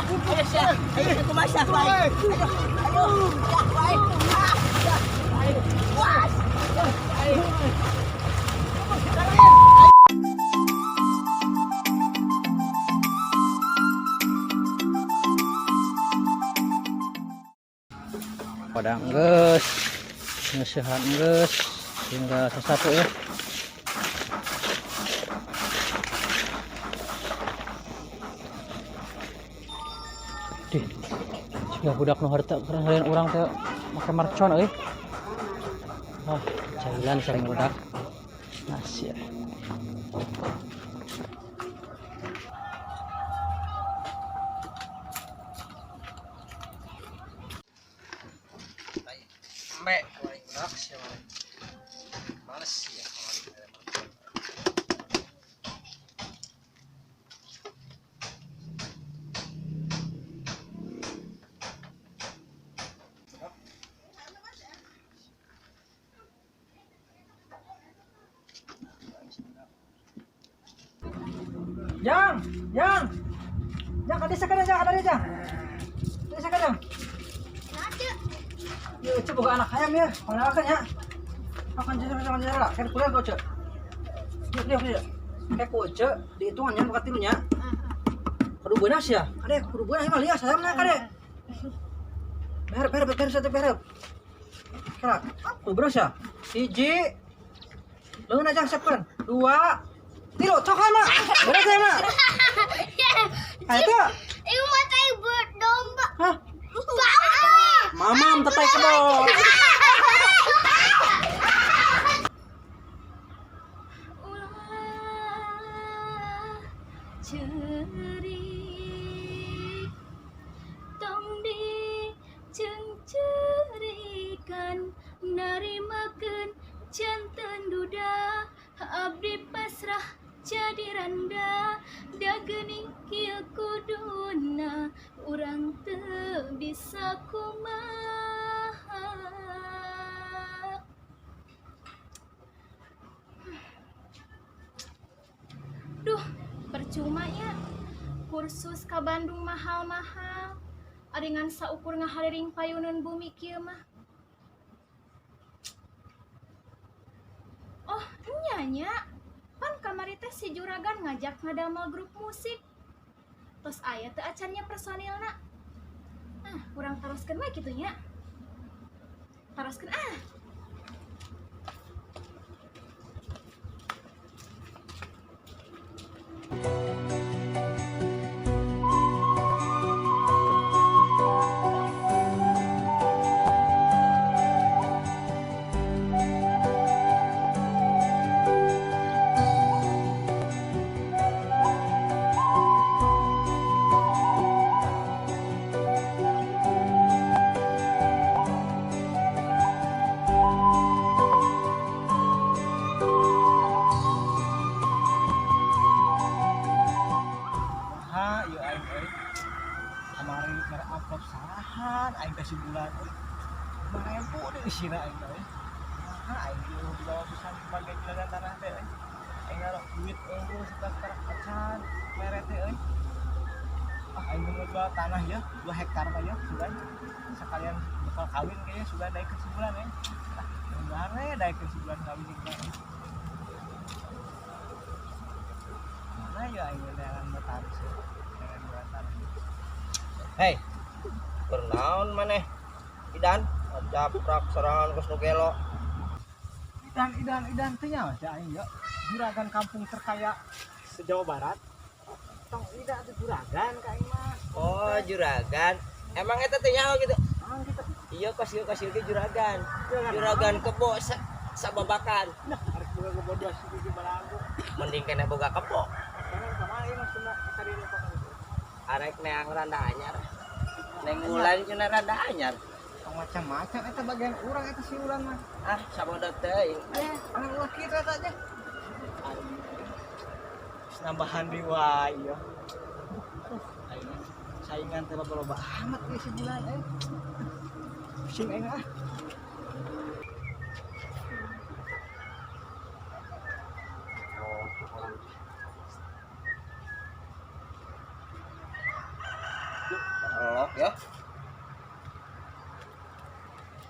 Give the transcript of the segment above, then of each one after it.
Ayo sia. Ayo kumaha sia ku aing. Ayo. Ayo. Ya ku aing. Ah, ya. Aing. Was. Aing. Padang geus, ngeusehan geus, tinggal sasapu ya. Dih, jika budak nu harta keren urang teh make mercon euy. Ah, jahilan sering budak. Nasir. Sampai paling budak sih males ya. Jang, Jang. Jang, ka desa ka na, Jang, ka jang. Desa ka jang. Ya, Cek boga anak hayam ya. Pangalakan ya. Akan jadi jangan jadi lah. Kayak kuliah kau, Cek. Yuk, yuk, yuk. Kayak ku, Cek, dihitungan ya, bukan tilunya. Kudu beunah ya. Kade, kudu beunah mah lias hayamna kade. Berep, berep, berep, satu berep. Kira, kudu beunah ya. Hiji. Leungeun aja siapkeun. Dua. Tilu, cok hayam mah. Beres hayam mah. Ayo tuh. Ieu mah tai domba. Hah? Bau. Mamam tetai kebo. Ulah ceurik tong dicengcerikan narimakeun janten duda abdi pasrah jadi randa da geuning kieu kuduna urang teu bisa kumaha. Duh, percuma ya. Kursus ka Bandung mahal-mahal. Ari ngan saukur ngahaliring payuneun bumi kieu mah. Oh, nya nya. Pan kamari teh si juragan ngajak ngadamel grup musik. Tos aya teu acan nya personilna. Ah, kurang taroskeun we kitu nya. Taroskeun ah. Ha, ieu aing euy. Kamari mere amplop sarahan aing teh si bulan euy. 5.000 deui isina aing teh euy. Ha, aing ieu dibawa pisan sebagai juragan tanah teh euy. Aing naruh duit eueuh sekitar acan mere teh euy. Ah, aing mau jual tanah ya, 2 hektar mah ya, sugan. Sekalian bakal kawin kayaknya sugan daekeun sebulan euy. Nah, mudah-mudahan we daekeun sebulan kawin jeung euy. Mana ya aing neangan notaris ya, neangan jualan tanah. Hei. Kunaon maneh? Idan, japrak sorangan kos nu gelo. Idan, Idan, Idan teh nyawa si aing ya. Juragan kampung terkaya se-Jawa Barat. Tong Ida tuh juragan ka aing mah. Oh, juragan. Emang eta teh nyaho gitu? Emang gitu. Iya, kos ieu kos ieu ge juragan. Juragan. Juragan kebo sababakan. Nah, arek boga kebo dua siji balago. Mending kena boga kebo. Karena kamari maksudna tadi lupa kan itu. Arek neang randa anyar. Neng wulan cenah randa anyar. Tong macam-macam eta bagian urang eta si ulan mah. Ah, sabodo teuing. Ya, orang ulah kitu eta aja. Terus nambahan deui wae ieu. Aing saingan teh loba-loba amat ieu si bulan euy. Pusing aing ah. Pelok ya.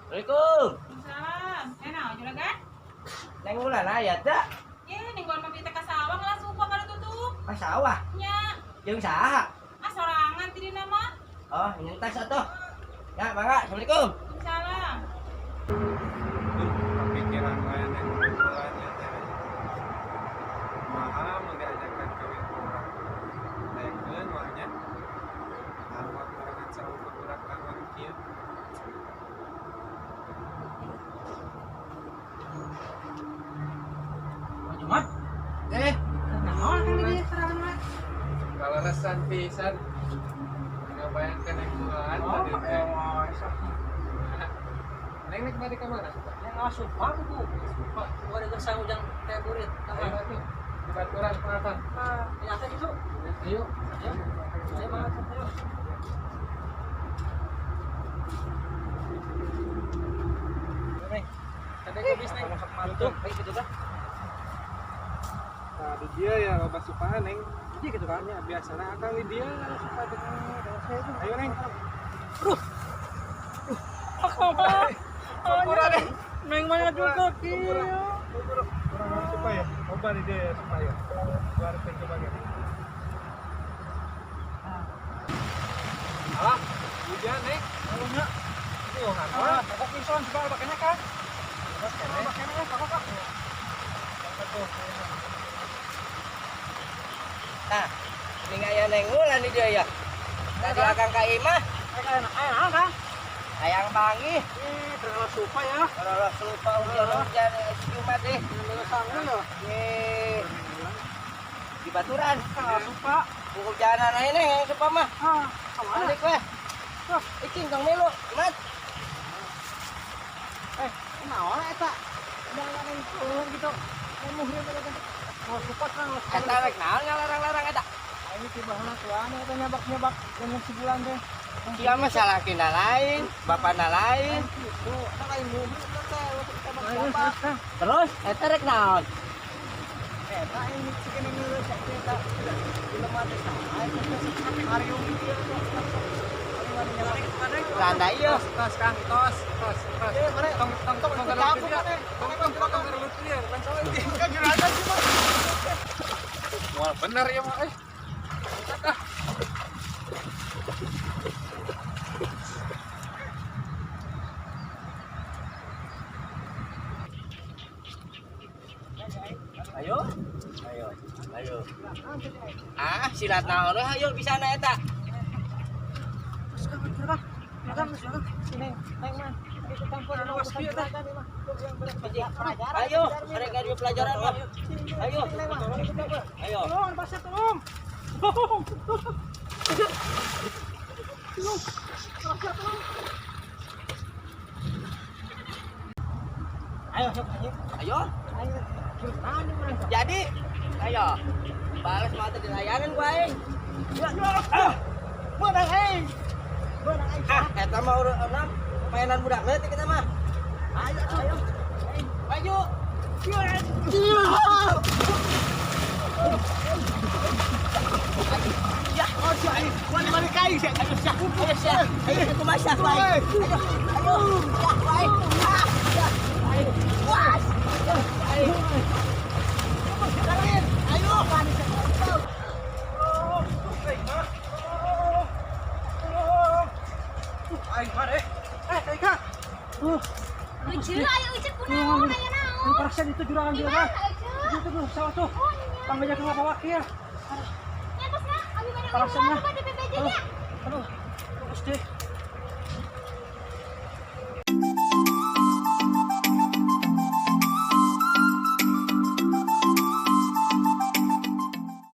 Assalamualaikum. Salam. Naon juragan? Neng ulan aya teh. Ye, ningguan mah teh ka sawah ngalah supa kada tutup. Ka sawah? Nya. Jeung saha? Ah sorangan ti dina mah. Oh, nyentas atuh. Ya, mangga. Assalamualaikum. Salam. Pikiran wae neng ulan ya teh. Kumaha mun diajakan kawin ku urang. Daekeun mah nya. Arwah barengan saukur budak angon kieu. Jumat. Naon kan di serangan mah? Kalalesan pisan. Ngabayangkeun neng ulan tadi teh. Neng nek balik ka mana? Neng asup aku. Sumpah. Gua ada gersang ujang teh burit. Ayo atuh. Di baturan pengatan. Ah, ya teh gitu. Ayo. Ayo. Ayo banget ayo. Neng. Kadang ke bis neng. Tutup, ayo gitu kan. Nah, di dia ya loba supahan neng. Jadi gitu kan. Ya biasana akang di dia kalau suka dengan. Ayo neng. Aduh. Aku Kurang neng. Neng mana juga kieu. Kurang supa ya. Loba di dia ya supa ya. Gua harus coba gitu. Alah, hujan neng. Alunya. Tuh, Ah, pokok pisan supa pakainya kan. Pakainya pokok kak. Nah, ini aya neng ulan di dia ya. Tadi akang ka imah, Ayo, ayo, Kang. hayang panggih. Ih, terlalu supa ya. Kalau lupa hujan-hujan Jumat deh. Terlalu sangu ya. Ye. Di baturan. Terlalu supa. Hujanan aja neng yang supa mah. Ah, kemana? Balik weh. Icing tong melu, Mat. Naon eta? Jangan turun gitu. Muhrim eta. Oh, supa kan. Eta rek naon ngalarang-larang eta. Ini ti baheula tuan eta nyabak-nyabak dengan sebulan teh. Sia mah salakina lain, bapana lain. Gitu. Eta lain muhrim teh, siapa. Terus eta rek naon? Eta ini chicken ini eta di lemah teh saha eta hariung ieu Tanda ieu. Tos Kang, tos, tos, tos. Tong tong tong tong tong tong tong tong ya, bukan salah ini. Kan juragan sih, Bang. Wah, bener ya, Mak. Ah. Ayo. Ayo. Ayo. Ah, silat naon we ayo bisa na eta. Ayo, mereka di pelajaran mah. Ayo. Ayo. Tolong, pasir tolong. Tolong. Ayo, ayo. Jadi, ayo. Balas mata di layanan gua aing. Ah. Menang aing. Ah, eta mah urang mainan budak leutik eta mah. Ayo, ayo. Maju. Ya, oh si aing. Wani balik aing sia. Ayo sia. Ayo sia. Ayo kumaha sia aing. Ayo. Ayo. Ya, aing. Ah, ya. Aing. Was. Aing. Ayo. Aing mah deh. Kak. Ucu, ayo Ucu kunaon aya naon? Persen itu juragan Di juragan. mana Ucu? Itu tuh sawah tuh. Oh, nya. Panggaja ke Bapak Wakil. Nya tosna abi bade Parasenna. ulah bade BBJ nya. Aduh. Gusti.